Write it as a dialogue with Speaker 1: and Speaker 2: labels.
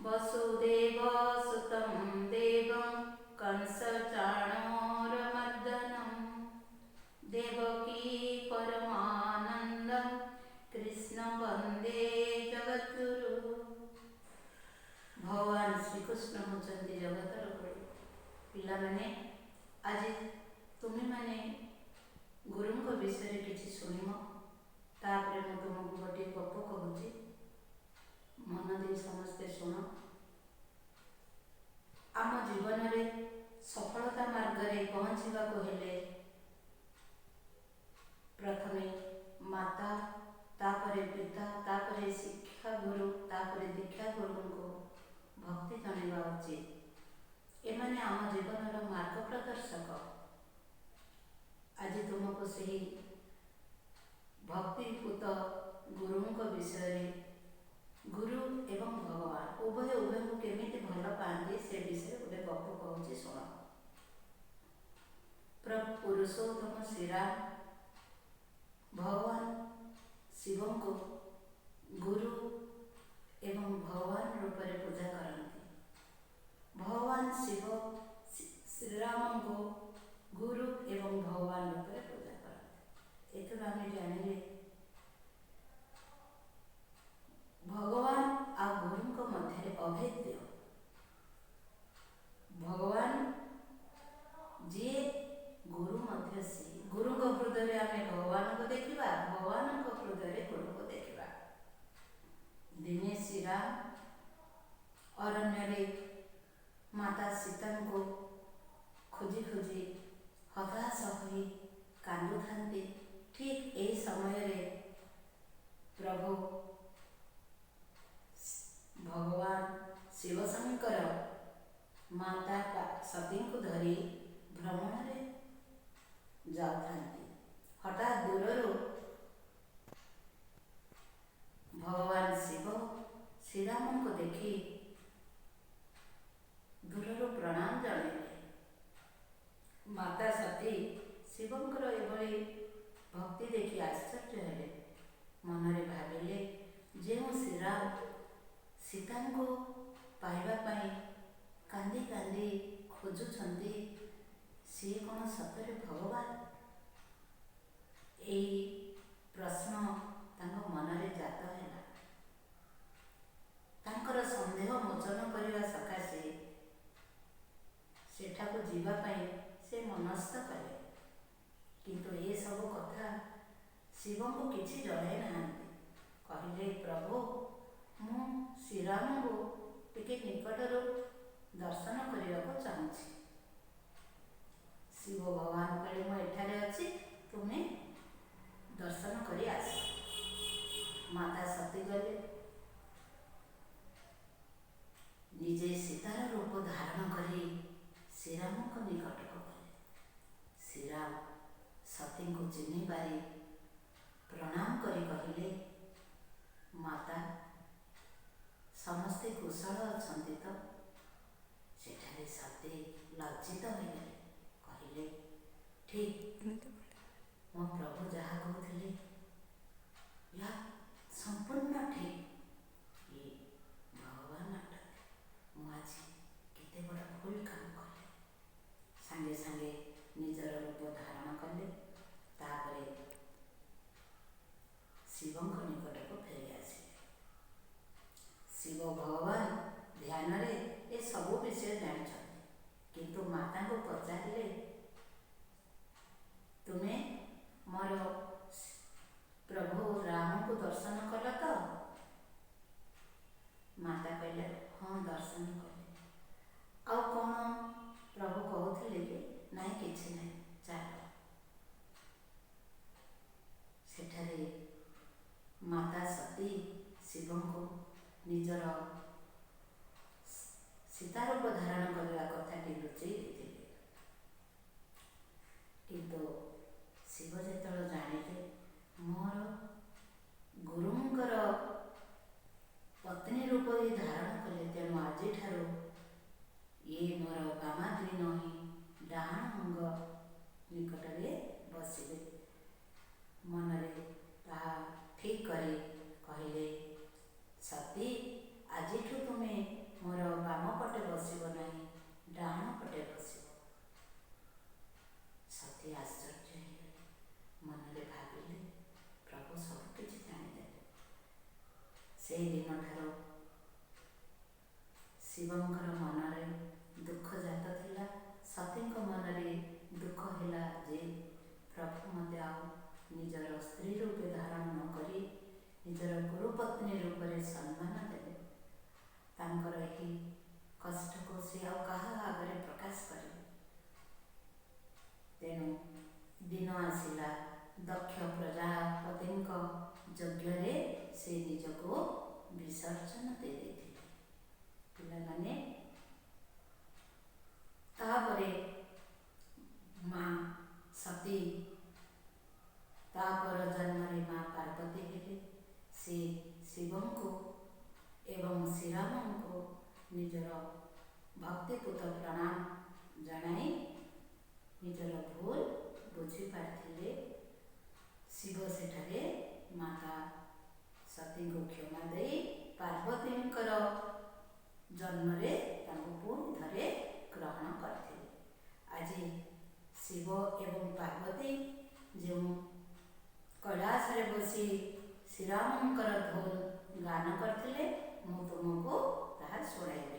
Speaker 1: ବସୁଦେବ ସୁତಂ ଦେବଂ କଂସଚାଣୂରମର୍ଦ୍ଦନମ୍ ଦେବକୀ ପରମାନନ୍ଦಂ କୃଷ୍ଣ ବନ୍ଦେ ଜଗଦ୍ଗୁରୁ। ଭଗବାନ ଶ୍ରୀକୃଷ୍ଣ ହେଉଛନ୍ତି ଜଗତର ଗୁରୁ। ପିଲାମାନେ, ଆଜି ତୁମେମାନେ ଗୁରୁଙ୍କ ବିଷୟରେ କିଛି ଶୁଣିବ, ତାପରେ ମୁଁ ତୁମକୁ ଗୋଟିଏ ଗପ କହୁଛି। ମନ ଦେଇ ସମସ୍ତେ ଶୁଣ। ଆମ ଜୀବନରେ ସଫଳତା ମାର୍ଗରେ ପହଞ୍ଚିବାକୁ ହେଲେ ପ୍ରଥମେ ମାତା, ତାପରେ ପିତା, ତାପରେ ଶିକ୍ଷାଗୁରୁ, ତାପରେ ଦୀକ୍ଷା ଗୁରୁଙ୍କୁ ଭକ୍ତି ଜଣାଇବା ଉଚିତ। ଏମାନେ ଆମ ଜୀବନର ମାର୍ଗ ପ୍ରଦର୍ଶକ। ଆଜି ତୁମକୁ ସେହି ଭକ୍ତିପୂତ ଗୁରୁଙ୍କ ବିଷୟରେ, ଗୁରୁ ଏବଂ ଭଗବାନ ଉଭୟ ଉଭୟଙ୍କୁ କେମିତି ଭଲ ପାଆନ୍ତି ସେ ବିଷୟରେ ଗୋଟେ ଗପ କହୁଛି, ଶୁଣ। ପୁରୁଷୋତ୍ତମ ଶ୍ରୀରାମ ଭଗବାନ ଶିବଙ୍କୁ ଗୁରୁ ଏବଂ ଭଗବାନ ରୂପରେ ପୂଜା କରନ୍ତି। ଭଗବାନ ଶିବ ଶ୍ରୀରାମଙ୍କୁ ଗୁରୁ ଏବଂ ଭଗବାନ ରୂପରେ ପୂଜା କରନ୍ତି। ଏଥିରୁ ଆମେ ଜାଣିଲେ ଭଗବାନ ଆଉ ଗୁରୁଙ୍କ ମଧ୍ୟରେ ଅଭେଦ୍ୟ। ଭଗବାନ ଯିଏ, ଗୁରୁ ମଧ୍ୟ ସିଏ। ଗୁରୁଙ୍କ ହୃଦୟରେ ଆମେ ଭଗବାନଙ୍କୁ ଦେଖିବା, ଭଗବାନଙ୍କ ହୃଦୟରେ ଗୁରୁଙ୍କୁ ଦେଖିବା। ଦିନେ ଶ୍ରୀରାମ ଅରଣ୍ୟରେ ମାତା ସୀତାଙ୍କୁ ଖୋଜି ଖୋଜି ହତାଶ ହୋଇ କାନ୍ଦୁଥାନ୍ତି। ଠିକ୍ ଏହି ସମୟରେ ପ୍ରଭୁ ଭଗବାନ ଶିବଶଙ୍କର ମାତା ସତୀଙ୍କୁ ଧରି ଭ୍ରମଣରେ ଯାଉଥାନ୍ତି। ହଠାତ୍ ଦୂରରୁ ଭଗବାନ ଶିବ ଶ୍ରୀରାମଙ୍କୁ ଦେଖି ଦୂରରୁ ପ୍ରଣାମ ଜଣାଇଲେ। ମାତା ସତୀ ଶିବଙ୍କର ଏଭଳି ଭକ୍ତି ଦେଖି ଆଶ୍ଚର୍ଯ୍ୟ ହେଲେ। ମନରେ ଭାବିଲେ, ଯେଉଁ ଶ୍ରୀରାମ ସୀତାଙ୍କୁ ପାଇବା ପାଇଁ କାନ୍ଦି କାନ୍ଦି ଖୋଜୁଛନ୍ତି, ସିଏ କ'ଣ ସତରେ ଭଗବାନ? ଏହି ପ୍ରଶ୍ନ ତାଙ୍କ ମନରେ ଜାତ ହେଲା। ତାଙ୍କର ସନ୍ଦେହ ମୋଚନ କରିବା ସକାଶେ ସେଠାକୁ ଯିବା ପାଇଁ ସେ ମନସ୍ଥ କଲେ। କିନ୍ତୁ ଏସବୁ କଥା ଶିବଙ୍କୁ କିଛି ଜଣାଇ ନାହାନ୍ତି। କହିଲେ, ପ୍ରଭୁ, ମୁଁ ଶ୍ରୀରାମଙ୍କୁ ଟିକେ ନିକଟରୁ ଦର୍ଶନ କରିବାକୁ ଚାହୁଁଛି। ଶିବ ଭଗବାନ କହିଲେ, ମୁଁ ଏଠାରେ ଅଛି, ତୁମେ ଦର୍ଶନ କରି ଆସ। ମାତା ସତୀ ଗଲେ। ନିଜେ ସୀତାର ରୂପ ଧାରଣ କରି ଶ୍ରୀରାମଙ୍କ ନିକଟକୁ ଗଲେ। ଶ୍ରୀରାମ ସତୀଙ୍କୁ ଚିହ୍ନି ପାରି ପ୍ରଣାମ କରି କହିଲେ, ମାତା, ସମସ୍ତେ କୁଶଳ ଅଛନ୍ତି ତ? ସେଠାରେ ସତୀ ଲଜ୍ଜିତ ହୋଇଗଲେ। କହିଲେ, ଠିକ୍, ମୋ ପ୍ରଭୁ ଯାହା କହୁଥିଲେ ଏହା ସମ୍ପୂର୍ଣ୍ଣ ଠିକ୍। ଇଏ ଭଗବାନ ଅଟନ୍ତି। ମୁଁ ଆଜି କେତେ ବଡ଼ ଭୁଲ କାମ କଲି। ସାଙ୍ଗେ ସାଙ୍ଗେ ନିଜର ରୂପ ଧାରଣ କଲେ। ତାପରେ ଶିବଙ୍କ ନିକଟକୁ ଫେରି ଆସିଲେ। ଶିବ ଭଗବାନ ଧ୍ୟାନରେ ଏସବୁ ବିଷୟ ଜାଣିଛନ୍ତି, କିନ୍ତୁ ମାତାଙ୍କୁ ପଚାରିଲେ, ତୁମେ ମୋର ପ୍ରଭୁ ରାମଙ୍କୁ ଦର୍ଶନ କଲ ତ? ମାତା କହିଲେ, ହଁ, ଦର୍ଶନ କଲି। ଆଉ କ'ଣ ପ୍ରଭୁ କହୁଥିଲେ କି? ନାଇଁ, କିଛି ନାହିଁ, ଚାଲ। ସେଠାରେ ମାତା ସତୀ ଶିବଙ୍କୁ ନିଜର ସୀତା ରୂପ ଧାରଣ କରିବା କଥାଟି ଲୁଚେଇ ଦେଇଥିଲେ। କିନ୍ତୁ ଶିବ ଯେତେବେଳେ ଜାଣିଲେ ମୋର ଗୁରୁଙ୍କର ପତ୍ନୀ ରୂପ ହିଁ ଧାରଣ କଲେ, ତେଣୁ ଆଜିଠାରୁ ଇଏ ମୋର ବାମାଦ୍ରୀ ନୁହେଁ, ଡାହାଣ ଅଙ୍ଗ ନିକଟରେ ବସିବେ। ମନରେ ତାହା ଠିକ୍ କରି କହିଲେ, ସତୀ, ଆଜିଠୁ ତୁମେ ଶିବଙ୍କର ମନରେ ଦୁଃଖ ଜାତ ଥିଲା। ସତୀଙ୍କ ମନରେ ଦୁଃଖ ହେଲା ଯେ ପ୍ରଭୁ ମୋତେ ଆଉ ନିଜର ସ୍ତ୍ରୀ ରୂପେ ଧାରଣ ନ କରି ନିଜର ଗୁରୁପତ୍ନୀ ରୂପରେ ସମ୍ମାନ ଦେଲେ। ତାଙ୍କର ଏହି କଷ୍ଟକୁ ସେ ଆଉ କାହା ଆଗରେ ପ୍ରକାଶ କରିବେ? ତେଣୁ ଦିନ ଆସିଲା, ଦକ୍ଷ ପ୍ରଜାପତିଙ୍କ ଯଜ୍ଞରେ ସେ ନିଜକୁ ବିସର୍ଜନ ଦେଇ ଦେଇଥିଲେ। ପିଲାମାନେ, ତାପରେ ମା ସତୀ ତାପର ଜନ୍ମରେ ମା ପାର୍ବତୀ ହେଲେ। ସେ ଶିବଙ୍କୁ ଏବଂ ଶ୍ରୀରାମଙ୍କୁ ନିଜର ଭକ୍ତିପୂତ ପ୍ରଣାମ ଜଣାଇ ନିଜର ଭୁଲ ବୁଝିପାରିଥିଲେ। ଶିବ ସେଠାରେ ମାତା ସତୀଙ୍କୁ କ୍ଷମା ଦେଇ ପାର୍ବତୀଙ୍କର ଜନ୍ମରେ ତାଙ୍କୁ ପୁଣି ଥରେ ଗ୍ରହଣ କରିଥିଲେ। ଆଜି ଶିବ ଏବଂ ପାର୍ବତୀ ଯେଉଁ କୈଳାସରେ ବସି ଶ୍ରୀରାମଙ୍କର ଧୁନ ଗାନ କରିଥିଲେ, ମୁଁ ତୁମକୁ ତାହା ଶୁଣାଇବି।